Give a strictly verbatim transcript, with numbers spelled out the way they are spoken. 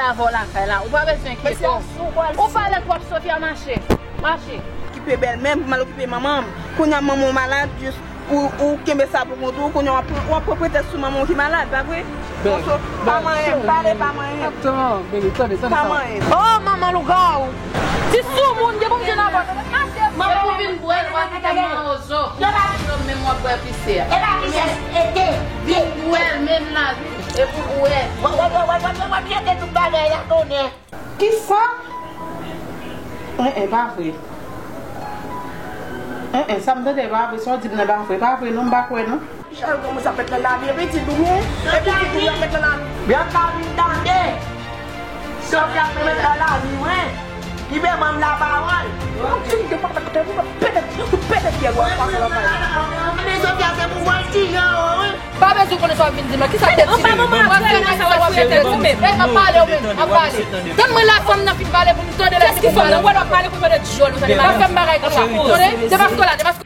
Avè w lakay la, ou pa bezwen enkyete w. Ou pale twòp, Sofia, mache. Mache. Okipe bèlmè m, pou m al okipe manman m. Kounye a manman w malad, jis ou, ou kenbe sa pou kont ou, kounye a w ap pran, w ap pran pretèks sou manman w ki malad, pa vre? Bon, so, pa manyen m, pale, pa manyen m. Atann, baby, tande, tande. Pa manyen m. Oh, manman lougawou! Ti soumoun, gen pou m jwenn avè w. Mache. Epi w vin bwè l, w a kite m nan ozo. Yo pa. Yo menm w ap bwè pise a. E pa pise, e te. Vin bwè l menm la, vin. Epi w bwè. W ap, w ap, w ap jete tout bagay la, tonnè. Kisa? En, en, pa vre. En, en, sa m tande pa vre, sa w di m nan pa vre. Pa vre non, m pa kwè non. Jan kòmanse ap fèt nan lavi, e pitit ou byen? E pitit ou byen ap fèt nan lavi? Byanka vin tande. Sofia ap fè mèt nan lavi mwen. Li fè manm la pawòl. Ou pete, ou pete, ou pete fyèl ou ap pase nan kay. Men Sofia se pou wè ti jan ou, wi. Pa bezwen konnen sa w ap vin di m la. Kisa tèt ti li? Mwen fè nan sa w ap fè tèt ou menm. Ey, m ap pale ou menm, m ap pale. Tann mwen la fanm nan fin pale pou nou tande lè. Kiyès ki fanm nan? Ou wè lè w ap pale pou tande dyòl ou tande. Pa fè m bagay konsa. Tande? Depaske w la, depaske